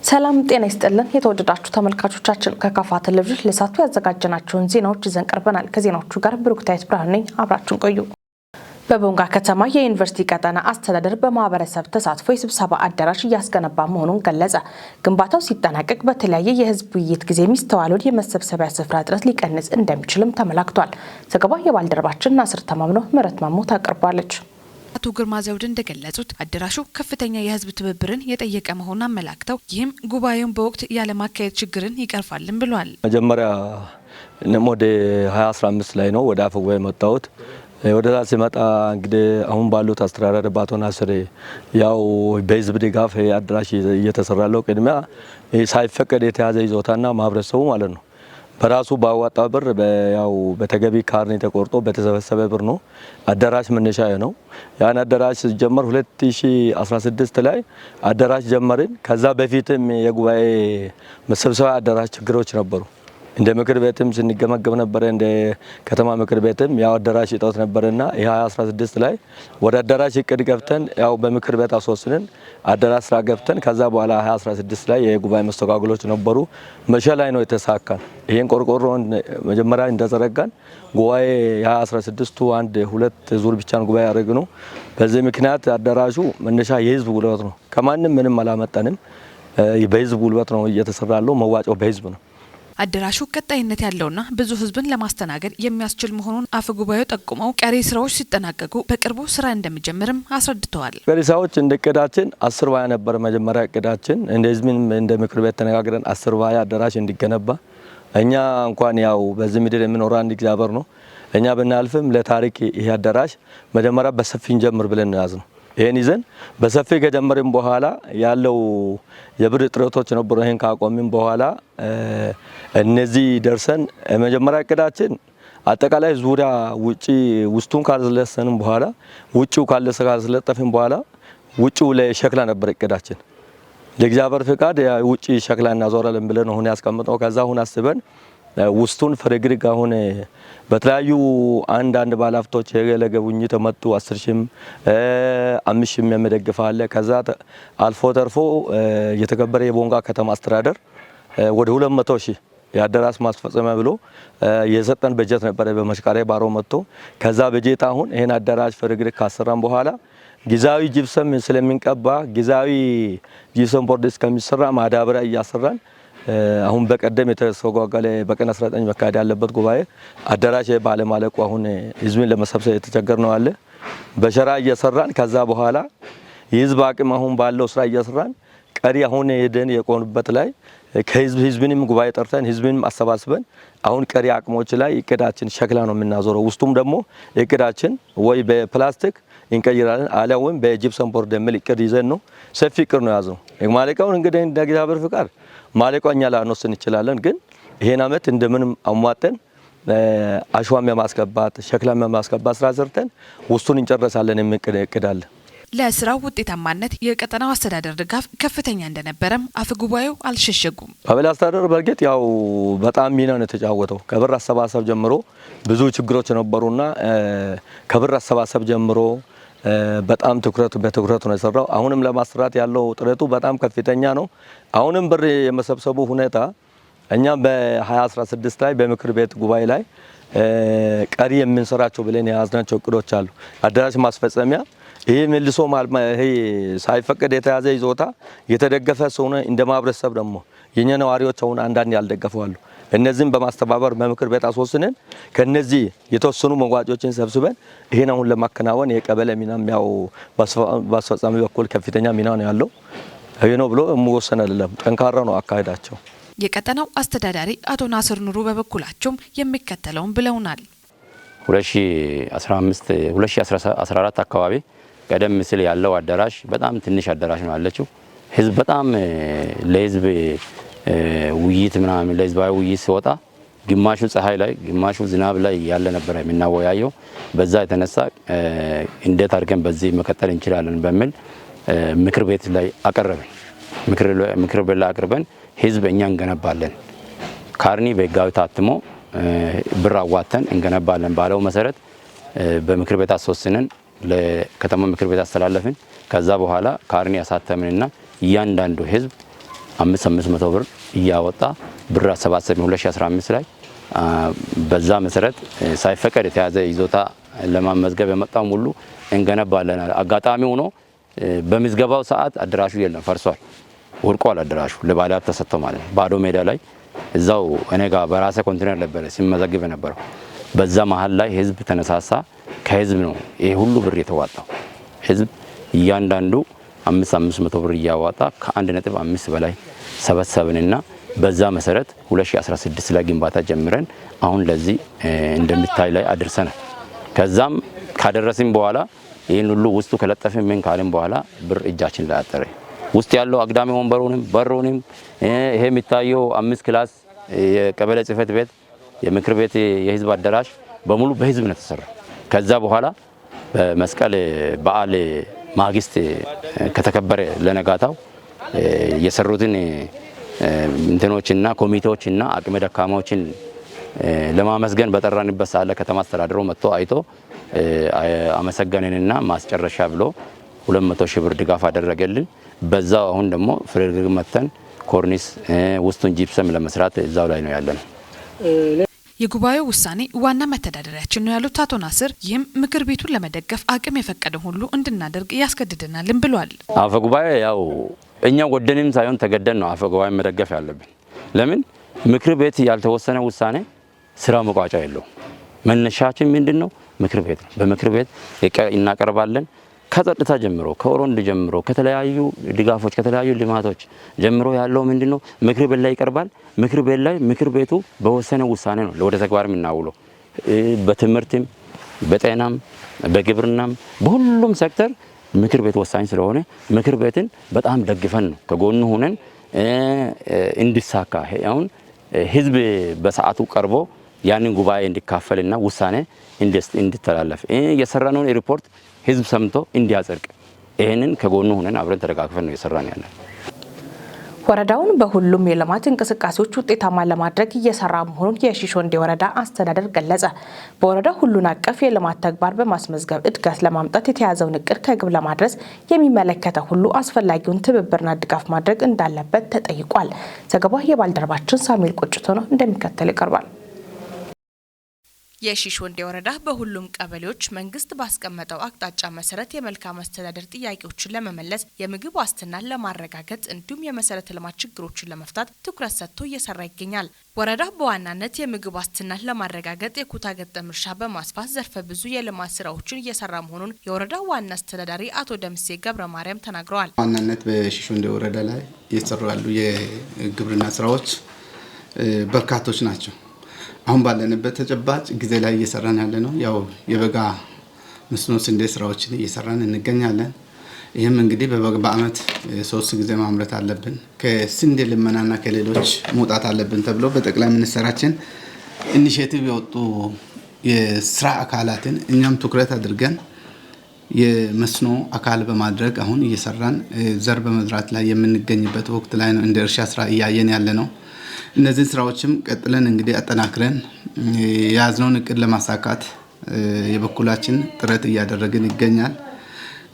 ሰላም ጤና ይስጥልን። የተወደዳችሁ ተመልካቾቻችን፣ ከካፋ ቴሌቪዥን ለሰዓቱ ያዘጋጀናቸውን ዜናዎች ይዘን ቀርበናል። ከዜናዎቹ ጋር ብሩክታይት ብርሃኑ ነኝ። አብራችሁን ቆዩ። በቦንጋ ከተማ የዩኒቨርሲቲ ቀጠና አስተዳደር በማህበረሰብ ተሳትፎ የስብሰባ አዳራሽ እያስገነባ መሆኑን ገለጸ። ግንባታው ሲጠናቀቅ በተለያየ የህዝብ ውይይት ጊዜ የሚስተዋለውን የመሰብሰቢያ ስፍራ እጥረት ሊቀንስ እንደሚችልም ተመላክቷል። ዘገባው የባልደረባችን ናስር ተማምኖ፣ ምህረት ማሞ ታቀርባለች። አቶ ግርማ ዘውድ እንደገለጹት አዳራሹ ከፍተኛ የህዝብ ትብብርን የጠየቀ መሆኑን አመላክተው ይህም ጉባኤውን በወቅት ያለማካሄድ ችግርን ይቀርፋልን ብሏል። መጀመሪያ ወደ 2015 ላይ ነው ወደ አፈ ጉባኤ የመጣሁት። ወደዛ ሲመጣ እንግዲህ አሁን ባሉት አስተዳደር በአቶ ናስር ያው በህዝብ ድጋፍ አዳራሽ እየተሰራለው ቅድሚያ ሳይፈቀድ የተያዘ ይዞታና ማህበረሰቡ ማለት ነው በራሱ ባዋጣ ብር ያው በተገቢ ካርኔ ተቆርጦ በተሰበሰበ ብር ነው አዳራሽ መነሻ ነው። ያን አዳራሽ ሲጀመር 2016 ላይ አዳራሽ ጀመርን። ከዛ በፊትም የጉባኤ መሰብሰቢያ አዳራሽ ችግሮች ነበሩ። እንደ ምክር ቤትም ስንገመገም ነበረ። እንደ ከተማ ምክር ቤትም ያው አዳራሽ እጦት ነበረና የ2016 ላይ ወደ አዳራሽ እቅድ ገብተን ያው በምክር ቤት አስወስነን አዳራሽ ስራ ገብተን ከዛ በኋላ 2016 ላይ የጉባኤ መስተጓጎሎች ነበሩ። መሸ ላይ ነው የተሳካን። ይሄን ቆርቆሮን መጀመሪያ እንደዘረጋን ጉባኤ የ2016ቱ አንድ ሁለት ዙር ብቻ ነው ጉባኤ ያደረግነው። በዚህ ምክንያት አዳራሹ መነሻ የህዝብ ጉልበት ነው። ከማንም ምንም አላመጣንም። በህዝብ ጉልበት ነው እየተሰራ ያለው። መዋጮ በህዝብ ነው። አዳራሹ ቀጣይነት ያለውና ብዙ ህዝብን ለማስተናገድ የሚያስችል መሆኑን አፈ ጉባኤው ጠቁመው ቀሪ ስራዎች ሲጠናቀቁ በቅርቡ ስራ እንደሚጀምርም አስረድተዋል። ቀሪ ስራዎች እንደ እቅዳችን 10 በ20 ነበር መጀመሪያ እቅዳችን። እንደ ህዝብም እንደ ምክር ቤት ተነጋግረን 10 በ20 አዳራሽ እንዲገነባ፣ እኛ እንኳን ያው በዚህ ምድር የምኖረው አንድ እግዚአብሔር ነው። እኛ ብናልፍም ለታሪክ ይሄ አዳራሽ መጀመሪያ በሰፊ እንጀምር ብለን ነው ያዝነው። ይሄን ይዘን በሰፊ ከጀመርን በኋላ ያለው የብር እጥረቶች ነበሩ። ይሄን ካቆምን በኋላ እነዚህ ደርሰን መጀመሪያ እቅዳችን አጠቃላይ ዙሪያ ውጪ ውስጡን ካልለሰንም በኋላ ውጪው ካለሰ ካልለጠፍን በኋላ ውጪው ላይ ሸክላ ነበር እቅዳችን። ለእግዚአብሔር ፍቃድ ውጪ ሸክላ እናዞራለን ብለን አሁን ያስቀምጠው። ከዛ አሁን አስበን ውስጡን ፍርግርግ አሁን በተለያዩ አንዳንድ ባለሀብቶች ለጉብኝት የመጡ 10 ሺህም 5 ሺህም የሚደግፍ አለ። ከዛ አልፎ ተርፎ የተከበረ የቦንጋ ከተማ አስተዳደር ወደ 200,000 የአዳራሽ ማስፈጸሚያ ብሎ የሰጠን በጀት ነበረ። በመሽቃሪያ ባሮ መጥቶ ከዛ በጀት አሁን ይሄን አዳራሽ ፍርግርግ ካሰራን በኋላ ጊዜያዊ ጅብሰም ስለሚንቀባ ጊዜያዊ gypsum board እስከሚሰራ ማዳበሪያ እያሰራን አሁን በቀደም የተስተጓጎለ በቀን 19 መካሄድ ያለበት ጉባኤ አዳራሽ ባለማለቁ አሁን ህዝብን ለመሰብሰብ የተቸገር ነው አለ። በሸራ እየሰራን ከዛ በኋላ የህዝብ አቅም አሁን ባለው ስራ እየሰራን ቀሪ አሁን ሄደን የቆንበት ላይ ከህዝብ ህዝብንም ጉባኤ ጠርተን ህዝብንም አሰባስበን አሁን ቀሪ አቅሞች ላይ እቅዳችን ሸክላ ነው የምናዞረው። ውስጡም ደግሞ እቅዳችን ወይ በፕላስቲክ እንቀይራለን አሊያ ወይም በ gypsum board የሚል እቅድ ይዘን ነው። ሰፊ እቅድ ነው ያዝነው። ማለቂያውን እንግዲህ እንደ እግዚአብሔር ፍቃድ ማለቂያው እኛ ላንወስን እንችላለን፣ ግን ይሄን አመት እንደምንም አሟጠን አሸዋም የማስገባት ሸክላም የማስገባት ስራ ሰርተን ውስጡን እንጨርሳለን የሚል እቅድ አለ። ለስራው ውጤታማነት የቀጠናው አስተዳደር ድጋፍ ከፍተኛ እንደነበረም አፈ ጉባኤው አልሸሸጉም። ቀበሌ አስተዳደር በእርግጥ ያው በጣም ሚና ነው የተጫወተው። ከብር አሰባሰብ ጀምሮ ብዙ ችግሮች ነበሩና ከብር አሰባሰብ ጀምሮ በጣም ትኩረቱ በትኩረቱ ነው የሰራው። አሁንም ለማስራት ያለው ጥረቱ በጣም ከፍተኛ ነው። አሁንም ብር የመሰብሰቡ ሁኔታ እኛ በ2016 ላይ በምክር ቤት ጉባኤ ላይ ቀሪ የምንሰራቸው ብለን የያዝናቸው እቅዶች አሉ። አዳራሽ ማስፈጸሚያ ይሄ መልሶ ይሄ ሳይፈቀድ የተያዘ ይዞታ የተደገፈ ሰው እንደ ማህበረሰብ ደግሞ የኛ ነዋሪዎች አሁን አንዳንድ ያልደገፉ አሉ። እነዚህም በማስተባበር በምክር ቤት አስወስነን ከነዚህ የተወሰኑ መዋጮችን ሰብስበን ይሄን አሁን ለማከናወን የቀበሌ ሚናም ያው በአስፈጻሚ በኩል ከፍተኛ ሚና ነው ያለው። ይሄ ነው ብሎ የሚወሰን አይደለም። ጠንካራ ነው አካሄዳቸው። የቀጠናው አስተዳዳሪ አቶ ናስር ኑሩ በበኩላቸውም የሚከተለውን ብለውናል። 2015 2014 አካባቢ ቀደም ሲል ያለው አዳራሽ በጣም ትንሽ አዳራሽ ነው ያለችው። ህዝብ በጣም ለህዝብ ውይይት ምናምን ለህዝባዊ ውይይት ሲወጣ ግማሹ ፀሐይ ላይ ግማሹ ዝናብ ላይ ያለ ነበረ የምናወያየው። በዛ የተነሳ እንዴት አድርገን በዚህ መቀጠል እንችላለን በሚል ምክር ቤት ላይ አቀረብን። ምክር ቤት ላይ አቅርበን ህዝብ እኛ እንገነባለን፣ ካርኒ በህጋዊ ታትሞ ብር አዋተን እንገነባለን ባለው መሰረት በምክር ቤት አስወስነን ለከተማ ምክር ቤት አስተላለፍን። ከዛ በኋላ ካርኒ ያሳተምንና እያንዳንዱ ህዝብ 500 ብር እያወጣ ብር አሰባሰብን 2015 ላይ። በዛ መሰረት ሳይፈቀድ የተያዘ ይዞታ ለማመዝገብ የመጣው ሁሉ እንገነባለን። አጋጣሚ ሆኖ በምዝገባው ሰዓት አዳራሹ የለም፣ ፈርሷል፣ ወድቋል። አዳራሹ ለባለሀብት ተሰጥቶ ማለት ነው። ባዶ ሜዳ ላይ እዛው እኔ ጋር በራሴ ኮንቴነር ነበረ ሲመዘግብ የነበረው። በዛ መሀል ላይ ህዝብ ተነሳሳ። ከህዝብ ነው ይሄ ሁሉ ብር የተዋጣው። ህዝብ እያንዳንዱ 500 ብር እያዋጣ ከ1.5 በላይ ሰበሰብንና በዛ መሰረት 2016 ላይ ግንባታ ጀምረን አሁን ለዚህ እንደምታይ ላይ አድርሰናል። ከዛም ካደረስን በኋላ ይህን ሁሉ ውስጡ ከለጠፍን ምን ካልን በኋላ ብር እጃችን ላይ አጠረ። ውስጥ ያለው አግዳሚ ወንበሩንም በሩንም ይሄ የሚታየው 5 class የቀበሌ ጽህፈት ቤት፣ የምክር ቤት፣ የህዝብ አዳራሽ በሙሉ በህዝብ ነው የተሰራ። ከዛ በኋላ በመስቀል በዓል ማግስት ከተከበረ ለነጋታው የሰሩትን እንትኖችና ኮሚቴዎችና አቅመ ደካማዎችን ለማመስገን በጠራንበት ሰዓት ከተማ አስተዳደሩ መጥቶ አይቶ አመሰገንንና ማስጨረሻ ብሎ 200 ሺህ ብር ድጋፍ አደረገልን። በዛው አሁን ደግሞ ፍርግርግ መተን ኮርኒስ ውስጡን ጂፕሰም ለመስራት እዛው ላይ ነው ያለነው። የጉባኤው ውሳኔ ዋና መተዳደሪያችን ነው ያሉት አቶ ናስር፣ ይህም ምክር ቤቱን ለመደገፍ አቅም የፈቀደን ሁሉ እንድናደርግ ያስገድደናልም ብሏል። አፈ ጉባኤ ያው እኛ ወደንም ሳይሆን ተገደን ነው አፈ ጉባኤ መደገፍ ያለብን። ለምን ምክር ቤት ያልተወሰነ ውሳኔ ስራ መቋጫ የለውም። መነሻችን ምንድነው? ምክር ቤት ነው። በምክር ቤት እናቀርባለን። ከጸጥታ ጀምሮ፣ ከኦሮንድ ጀምሮ፣ ከተለያዩ ድጋፎች፣ ከተለያዩ ልማቶች ጀምሮ ያለው ምንድነው? ምክር ቤት ላይ ይቀርባል። ምክር ቤት ላይ ምክር ቤቱ በወሰነ ውሳኔ ነው ወደ ተግባር የምናውለው። በትምህርትም፣ በጤናም፣ በግብርናም በሁሉም ሴክተር ምክር ቤት ወሳኝ ስለሆነ ምክር ቤትን በጣም ደግፈን ነው ከጎኑ ሆነን እንዲሳካ፣ አሁን ህዝብ በሰዓቱ ቀርቦ ያንን ጉባኤ እንዲካፈልና ውሳኔ እንዲተላለፍ፣ የሰራነውን ሪፖርት ህዝብ ሰምቶ እንዲያጸድቅ ይሄንን ከጎኑ ሆነን አብረን ተደጋግፈን ነው የሰራን ያለን። ወረዳውን በሁሉም የልማት እንቅስቃሴዎች ውጤታማ ለማድረግ እየሰራ መሆኑን የሺሾንዴ ወረዳ አስተዳደር ገለጸ። በወረዳው ሁሉን አቀፍ የልማት ተግባር በማስመዝገብ እድገት ለማምጣት የተያዘውን እቅድ ከግብ ለማድረስ የሚመለከተው ሁሉ አስፈላጊውን ትብብርና ድጋፍ ማድረግ እንዳለበት ተጠይቋል። ዘገባው የባልደረባችን ሳሙኤል ቆጭቶ ነው፣ እንደሚከተል ይቀርባል። የሺሾንዴ ወረዳ በሁሉም ቀበሌዎች መንግስት ባስቀመጠው አቅጣጫ መሰረት የመልካም አስተዳደር ጥያቄዎችን ለመመለስ፣ የምግብ ዋስትናን ለማረጋገጥ እንዲሁም የመሰረተ ልማት ችግሮችን ለመፍታት ትኩረት ሰጥቶ እየሰራ ይገኛል። ወረዳው በዋናነት የምግብ ዋስትናን ለማረጋገጥ የኩታ ገጠም እርሻ በማስፋት ዘርፈ ብዙ የልማት ስራዎችን እየሰራ መሆኑን የወረዳው ዋና አስተዳዳሪ አቶ ደምሴ ገብረ ማርያም ተናግረዋል። ዋናነት በሺሾንዴ ወረዳ ላይ እየተሰሩ ያሉ የግብርና ስራዎች በርካቶች ናቸው። አሁን ባለንበት ተጨባጭ ጊዜ ላይ እየሰራን ያለ ነው ያው የበጋ መስኖ ስንዴ ስራዎችን እየሰራን እንገኛለን። ይህም እንግዲህ በአመት 3 ጊዜ ማምረት አለብን፣ ከስንዴ ልመናና ከሌሎች መውጣት አለብን ተብሎ በጠቅላይ ሚኒስትራችን initiative የወጡ የስራ አካላትን እኛም ትኩረት አድርገን የመስኖ አካል በማድረግ አሁን እየሰራን ዘር በመዝራት ላይ የምንገኝበት ወቅት ላይ ነው። እንደ እርሻ ስራ እያየን ያለ ነው። እነዚህን ስራዎችም ቀጥለን እንግዲህ አጠናክረን የያዝነውን እቅድ ለማሳካት የበኩላችን ጥረት እያደረግን ይገኛል።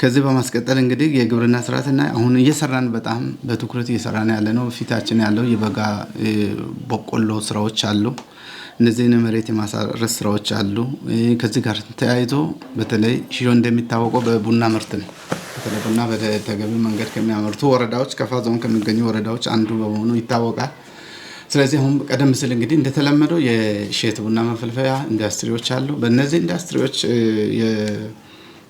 ከዚህ በማስቀጠል እንግዲህ የግብርና ስርዓትና አሁን እየሰራን በጣም በትኩረት እየሰራን ያለ ነው። ፊታችን ያለው የበጋ በቆሎ ስራዎች አሉ። እነዚህን መሬት የማሳረስ ስራዎች አሉ። ከዚህ ጋር ተያይዞ በተለይ ሺሾ እንደሚታወቀው በቡና ምርት ነው። በተለይ ቡና በተገቢ መንገድ ከሚያመርቱ ወረዳዎች ከፋ ዞን ከሚገኙ ወረዳዎች አንዱ በመሆኑ ይታወቃል። ስለዚህ አሁን ቀደም ሲል እንግዲህ እንደተለመደው የእሸት ቡና መፈልፈያ ኢንዱስትሪዎች አሉ። በእነዚህ ኢንዱስትሪዎች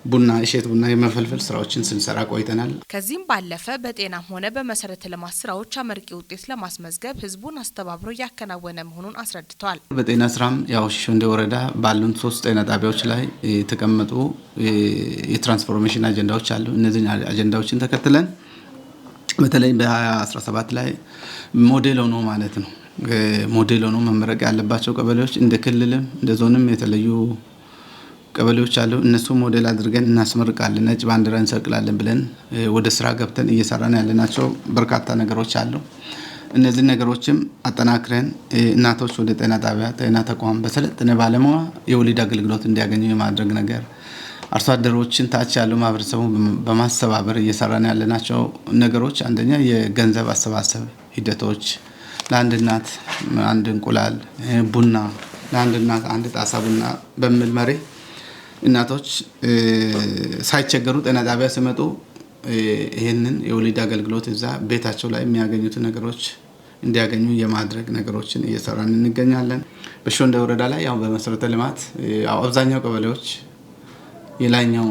የቡና እሸት ቡና የመፈልፈል ስራዎችን ስንሰራ ቆይተናል። ከዚህም ባለፈ በጤናም ሆነ በመሰረተ ልማት ስራዎች አመርቂ ውጤት ለማስመዝገብ ህዝቡን አስተባብሮ እያከናወነ መሆኑን አስረድተዋል። በጤና ስራም ያው ሺሾንዴ ወረዳ ባሉን 3 ጤና ጣቢያዎች ላይ የተቀመጡ የትራንስፎርሜሽን አጀንዳዎች አሉ። እነዚህን አጀንዳዎችን ተከትለን በተለይ በ2017 ላይ ሞዴል ሆኖ ማለት ነው ሞዴል ሆኖ መመረቅ ያለባቸው ቀበሌዎች እንደ ክልልም እንደ ዞንም የተለዩ ቀበሌዎች አሉ። እነሱ ሞዴል አድርገን እናስመርቃለን፣ ነጭ ባንዲራ እንሰቅላለን ብለን ወደ ስራ ገብተን እየሰራን ያለናቸው በርካታ ነገሮች አሉ። እነዚህ ነገሮችም አጠናክረን እናቶች ወደ ጤና ጣቢያ፣ ጤና ተቋም በሰለጠነ ባለሙያ የወሊድ አገልግሎት እንዲያገኙ የማድረግ ነገር፣ አርሶ አደሮችን ታች ያለው ማህበረሰቡ በማስተባበር እየሰራን ያለናቸው ነገሮች አንደኛ የገንዘብ አሰባሰብ ሂደቶች፣ ለአንድ እናት አንድ እንቁላል ቡና፣ ለአንድ እናት አንድ ጣሳ ቡና በሚል መሪ እናቶች ሳይቸገሩ ጤና ጣቢያ ሲመጡ ይህንን የወሊድ አገልግሎት እዛ ቤታቸው ላይ የሚያገኙትን ነገሮች እንዲያገኙ የማድረግ ነገሮችን እየሰራን እንገኛለን። በሾንደ ወረዳ ላይ ያው በመሰረተ ልማት አብዛኛው ቀበሌዎች የላይኛው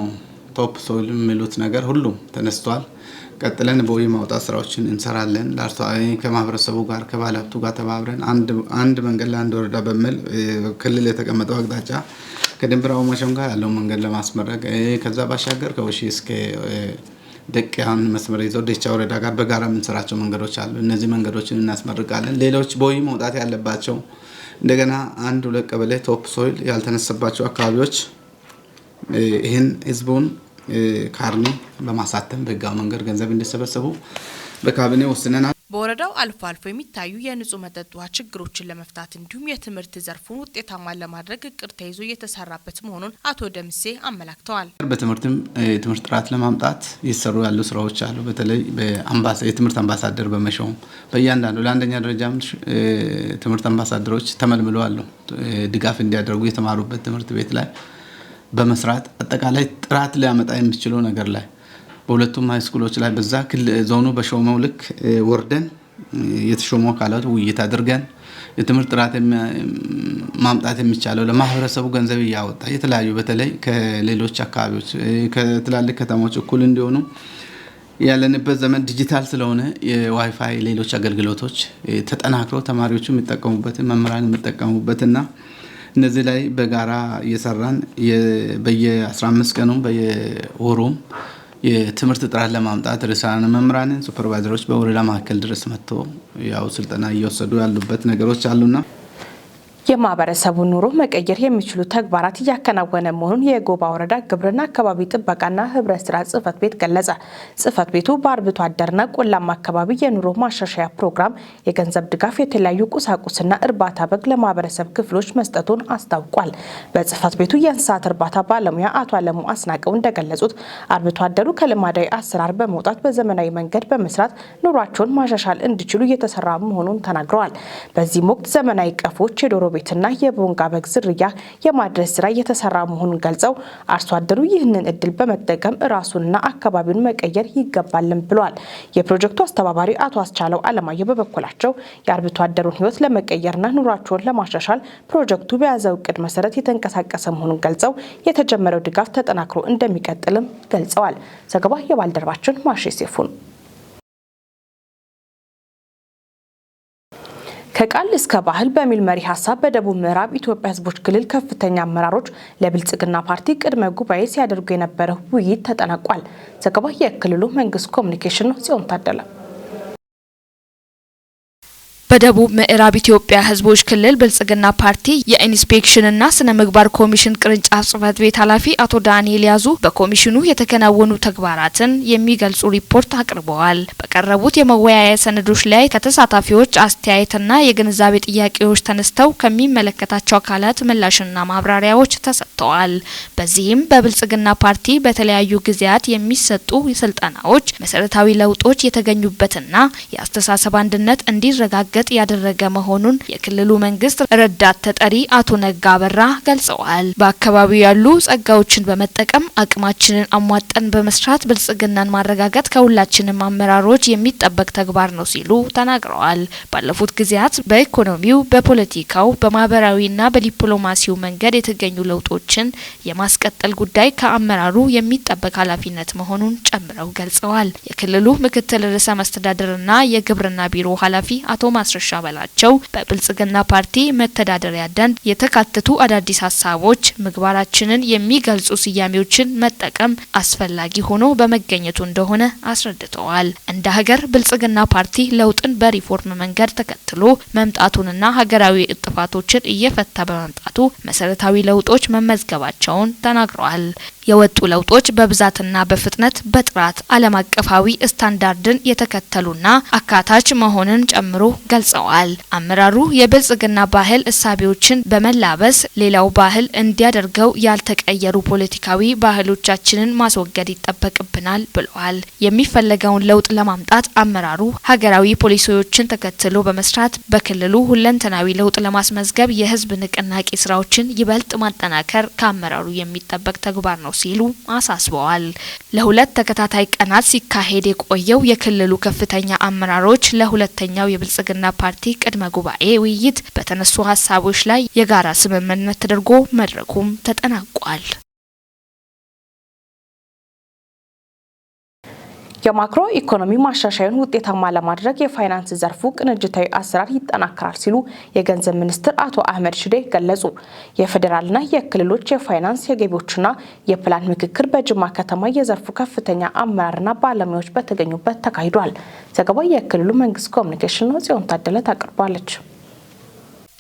top soil የሚሉት ነገር ሁሉም ተነስቷል። ቀጥለን ቦይ ማውጣት ስራዎችን እንሰራለን። ከማህበረሰቡ ጋር ከባለሀብቱ ጋር ተባብረን አንድ መንገድ ለአንድ ወረዳ በሚል ክልል የተቀመጠው አቅጣጫ ከድንበር አውማሾም ጋር ያለው መንገድ ለማስመረቅ፣ ከዛ ባሻገር ከወሺ እስከ ደቅያን መስመር ይዘው ደቻ ወረዳ ጋር በጋራ የምንሰራቸው መንገዶች አሉ። እነዚህ መንገዶችን እናስመርቃለን። ሌሎች ቦይ መውጣት ያለባቸው እንደገና አንድ ሁለት ቀበሌ top soil ያልተነሳባቸው አካባቢዎች ይህን ህዝቡን ካርኒ በማሳተም በህጋዊ መንገድ ገንዘብ እንዲሰበሰቡ በካቢኔ ወስነናል። በወረዳው አልፎ አልፎ የሚታዩ የንጹህ መጠጥ ውሃ ችግሮችን ለመፍታት እንዲሁም የትምህርት ዘርፉን ውጤታማ ለማድረግ እቅድ ተይዞ እየተሰራበት መሆኑን አቶ ደምሴ አመላክተዋል። በትምህርትም የትምህርት ጥራት ለማምጣት እየተሰሩ ያሉ ስራዎች አሉ። በተለይ የትምህርት አምባሳደር በመሾም በእያንዳንዱ ለአንደኛ ደረጃም ትምህርት አምባሳደሮች ተመልምለው አሉ። ድጋፍ እንዲያደርጉ የተማሩበት ትምህርት ቤት ላይ በመስራት አጠቃላይ ጥራት ሊያመጣ የሚችለው ነገር ላይ በሁለቱም high school ኦች ላይ በዛ ዞኑ በሾመው ልክ ወርደን የተሾሙ አካላት ውይይት አድርገን የትምህርት ጥራት ማምጣት የሚቻለው ለማህበረሰቡ ገንዘብ እያወጣ የተለያዩ በተለይ ከሌሎች አካባቢዎች ከትላልቅ ከተሞች እኩል እንዲሆኑ ያለንበት ዘመን ዲጂታል ስለሆነ የዋይፋይ ሌሎች አገልግሎቶች ተጠናክሮ ተማሪዎቹ የሚጠቀሙበትን መምህራን የሚጠቀሙበትና እነዚህ ላይ በጋራ እየሰራን በየ15 ቀኑ በየወሩም የትምህርት ጥራት ለማምጣት ርዕሳነ መምህራንን supervisor ኦች በወረዳ ማዕከል ድረስ መጥቶ ያው ስልጠና እየወሰዱ ያሉበት ነገሮች አሉና የማህበረሰቡን ኑሮ መቀየር የሚችሉ ተግባራት እያከናወነ መሆኑን የጎባ ወረዳ ግብርና አካባቢ ጥበቃና ህብረት ስራ ጽሕፈት ቤት ገለጸ። ጽሕፈት ቤቱ በአርብቶ አደርና ቆላማ አካባቢ የኑሮ ማሻሻያ ፕሮግራም የገንዘብ ድጋፍ፣ የተለያዩ ቁሳቁስና እርባታ በግ ለማህበረሰብ ክፍሎች መስጠቱን አስታውቋል። በጽሕፈት ቤቱ የእንስሳት እርባታ ባለሙያ አቶ አለሙ አስናቀው እንደገለጹት አርብቶ አደሩ ከልማዳዊ አሰራር በመውጣት በዘመናዊ መንገድ በመስራት ኑሯቸውን ማሻሻል እንዲችሉ እየተሰራ መሆኑን ተናግረዋል። በዚህም ወቅት ዘመናዊ ቀፎች፣ የዶሮ ቤትና የቦንጋ በግ ዝርያ የማድረስ ስራ እየተሰራ መሆኑን ገልጸው አርሶ አደሩ ይህንን እድል በመጠቀም ራሱንና አካባቢውን መቀየር ይገባልን ብለዋል። የፕሮጀክቱ አስተባባሪ አቶ አስቻለው አለማየሁ በበኩላቸው የአርብቶ አደሩን ሕይወት ለመቀየርና ኑሯቸውን ለማሻሻል ፕሮጀክቱ በያዘው እቅድ መሰረት የተንቀሳቀሰ መሆኑን ገልጸው የተጀመረው ድጋፍ ተጠናክሮ እንደሚቀጥልም ገልጸዋል። ዘገባ የባልደረባችን ማሼ ሴፉ ነው። ከቃል እስከ ባህል በሚል መሪ ሀሳብ በደቡብ ምዕራብ ኢትዮጵያ ሕዝቦች ክልል ከፍተኛ አመራሮች ለብልጽግና ፓርቲ ቅድመ ጉባኤ ሲያደርጉ የነበረው ውይይት ተጠናቋል። ዘገባ የክልሉ መንግስት ኮሚኒኬሽን ነው። ጽዮን ታደለ። በደቡብ ምዕራብ ኢትዮጵያ ሕዝቦች ክልል ብልጽግና ፓርቲ የኢንስፔክሽንና ስነ ምግባር ኮሚሽን ቅርንጫፍ ጽሕፈት ቤት ኃላፊ አቶ ዳንኤል ያዙ በኮሚሽኑ የተከናወኑ ተግባራትን የሚገልጹ ሪፖርት አቅርበዋል። በቀረቡት የመወያያ ሰነዶች ላይ ከተሳታፊዎች አስተያየትና የግንዛቤ ጥያቄዎች ተነስተው ከሚመለከታቸው አካላት ምላሽና ማብራሪያዎች ተሰጥተዋል። በዚህም በብልጽግና ፓርቲ በተለያዩ ጊዜያት የሚሰጡ ስልጠናዎች መሰረታዊ ለውጦች የተገኙበትና የአስተሳሰብ አንድነት እንዲረጋገጥ ያደረገ መሆኑን የክልሉ መንግስት ረዳት ተጠሪ አቶ ነጋ በራ ገልጸዋል። በአካባቢው ያሉ ጸጋዎችን በመጠቀም አቅማችንን አሟጠን በመስራት ብልጽግናን ማረጋገጥ ከሁላችንም አመራሮች የሚጠበቅ ተግባር ነው ሲሉ ተናግረዋል። ባለፉት ጊዜያት በኢኮኖሚው፣ በፖለቲካው፣ በማህበራዊና በዲፕሎማሲው መንገድ የተገኙ ለውጦችን የማስቀጠል ጉዳይ ከአመራሩ የሚጠበቅ ኃላፊነት መሆኑን ጨምረው ገልጸዋል። የክልሉ ምክትል ርዕሰ መስተዳድርና የግብርና ቢሮ ኃላፊ አቶ ማስረሻ በላቸው በብልጽግና ፓርቲ መተዳደሪያ ደንብ የተካተቱ አዳዲስ ሀሳቦች ምግባራችንን የሚገልጹ ስያሜዎችን መጠቀም አስፈላጊ ሆኖ በመገኘቱ እንደሆነ አስረድተዋል። እንደ ሀገር ብልጽግና ፓርቲ ለውጥን በሪፎርም መንገድ ተከትሎ መምጣቱንና ሀገራዊ እጥፋቱን እንቅፋቶችን እየፈታ በመምጣቱ መሰረታዊ ለውጦች መመዝገባቸውን ተናግረዋል። የወጡ ለውጦች በብዛትና በፍጥነት፣ በጥራት፣ ዓለም አቀፋዊ ስታንዳርድን የተከተሉና አካታች መሆንን ጨምሮ ገልጸዋል። አመራሩ የብልጽግና ባህል እሳቤዎችን በመላበስ ሌላው ባህል እንዲያደርገው ያልተቀየሩ ፖለቲካዊ ባህሎቻችንን ማስወገድ ይጠበቅብናል ብለዋል። የሚፈለገውን ለውጥ ለማምጣት አመራሩ ሀገራዊ ፖሊሲዎችን ተከትሎ በመስራት በክልሉ ሁለንተናዊ ለውጥ ለማስመዝገብ የህዝብ ንቅናቄ ስራዎችን ይበልጥ ማጠናከር ከአመራሩ የሚጠበቅ ተግባር ነው ሲሉ አሳስበዋል። ለ2 ተከታታይ ቀናት ሲካሄድ የቆየው የክልሉ ከፍተኛ አመራሮች ለሁለተኛው የብልጽግና ፓርቲ ቅድመ ጉባኤ ውይይት በተነሱ ሀሳቦች ላይ የጋራ ስምምነት ተደርጎ መድረኩም ተጠናቋል። የማክሮ ኢኮኖሚ ማሻሻያውን ውጤታማ ለማድረግ የፋይናንስ ዘርፉ ቅንጅታዊ አሰራር ይጠናከራል ሲሉ የገንዘብ ሚኒስትር አቶ አህመድ ሽዴ ገለጹ። የፌዴራልና የክልሎች የፋይናንስ፣ የገቢዎችና የፕላን ምክክር በጅማ ከተማ የዘርፉ ከፍተኛ አመራርና ባለሙያዎች በተገኙበት ተካሂዷል። ዘገባው የክልሉ መንግስት ኮሚኒኬሽን ነው። ጽዮን ታደለ ታቀርባለች።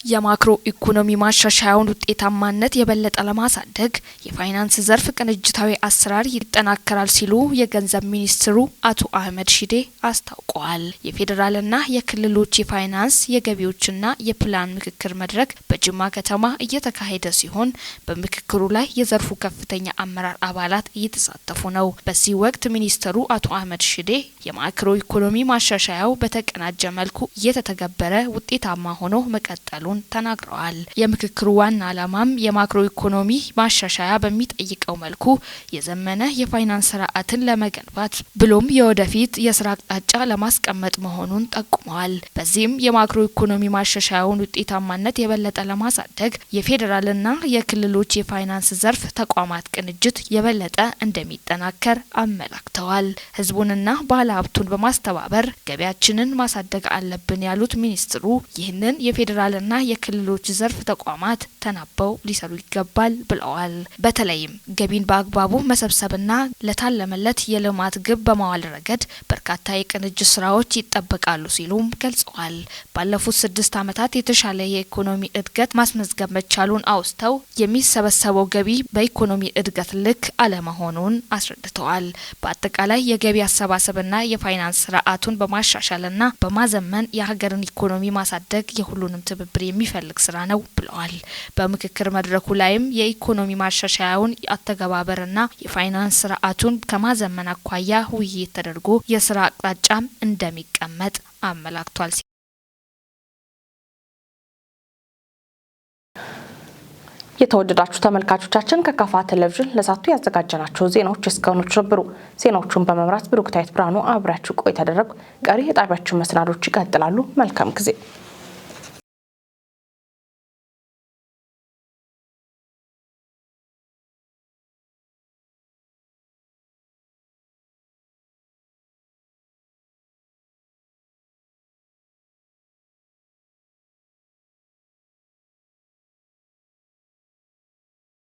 የማክሮ ኢኮኖሚ ማሻሻያውን ውጤታማነት የበለጠ ለማሳደግ የፋይናንስ ዘርፍ ቅንጅታዊ አሰራር ይጠናከራል ሲሉ የገንዘብ ሚኒስትሩ አቶ አህመድ ሺዴ አስታውቀዋል። የፌዴራልና የክልሎች የፋይናንስ፣ የገቢዎችና የፕላን ምክክር መድረክ በጅማ ከተማ እየተካሄደ ሲሆን በምክክሩ ላይ የዘርፉ ከፍተኛ አመራር አባላት እየተሳተፉ ነው። በዚህ ወቅት ሚኒስትሩ አቶ አህመድ ሺዴ የማክሮ ኢኮኖሚ ማሻሻያው በተቀናጀ መልኩ እየተተገበረ ውጤታማ ሆኖ መቀጠሉ ተናግረዋል። የምክክሩ ዋና ዓላማም የማክሮ ኢኮኖሚ ማሻሻያ በሚጠይቀው መልኩ የዘመነ የፋይናንስ ስርዓትን ለመገንባት ብሎም የወደፊት የስራ አቅጣጫ ለማስቀመጥ መሆኑን ጠቁመዋል። በዚህም የማክሮ ኢኮኖሚ ማሻሻያውን ውጤታማነት የበለጠ ለማሳደግ የፌዴራልና የክልሎች የፋይናንስ ዘርፍ ተቋማት ቅንጅት የበለጠ እንደሚጠናከር አመላክተዋል። ህዝቡንና ባለሀብቱን በማስተባበር ገቢያችንን ማሳደግ አለብን ያሉት ሚኒስትሩ ይህንን የፌዴራልና የክልሎች ዘርፍ ተቋማት ተናበው ሊሰሩ ይገባል ብለዋል። በተለይም ገቢን በአግባቡ መሰብሰብና ለታለመለት የልማት ግብ በማዋል ረገድ በርካታ የቅንጅት ስራዎች ይጠበቃሉ ሲሉም ገልጸዋል። ባለፉት 6 ዓመታት የተሻለ የኢኮኖሚ እድገት ማስመዝገብ መቻሉን አውስተው የሚሰበሰበው ገቢ በኢኮኖሚ እድገት ልክ አለመሆኑን አስረድተዋል። በአጠቃላይ የገቢ አሰባሰብና የፋይናንስ ስርዓቱን በማሻሻልና በማዘመን የሀገርን ኢኮኖሚ ማሳደግ የሁሉንም ትብብር የሚፈልግ ስራ ነው ብለዋል። በምክክር መድረኩ ላይም የኢኮኖሚ ማሻሻያውን አተገባበርና የፋይናንስ ስርዓቱን ከማዘመን አኳያ ውይይት ተደርጎ የስራ አቅጣጫም እንደሚቀመጥ አመላክቷል። የተወደዳችሁ ተመልካቾቻችን፣ ከካፋ ቴሌቪዥን ለሳቱ ያዘጋጀናቸው ዜናዎች እስካሁኖቹ ነበሩ። ዜናዎቹን በመምራት ብሩክታይት ብርሃኑ አብሬያችሁ ቆይታ ያደረግኩ። ቀሪ የጣቢያችን መሰናዶች ይቀጥላሉ። መልካም ጊዜ።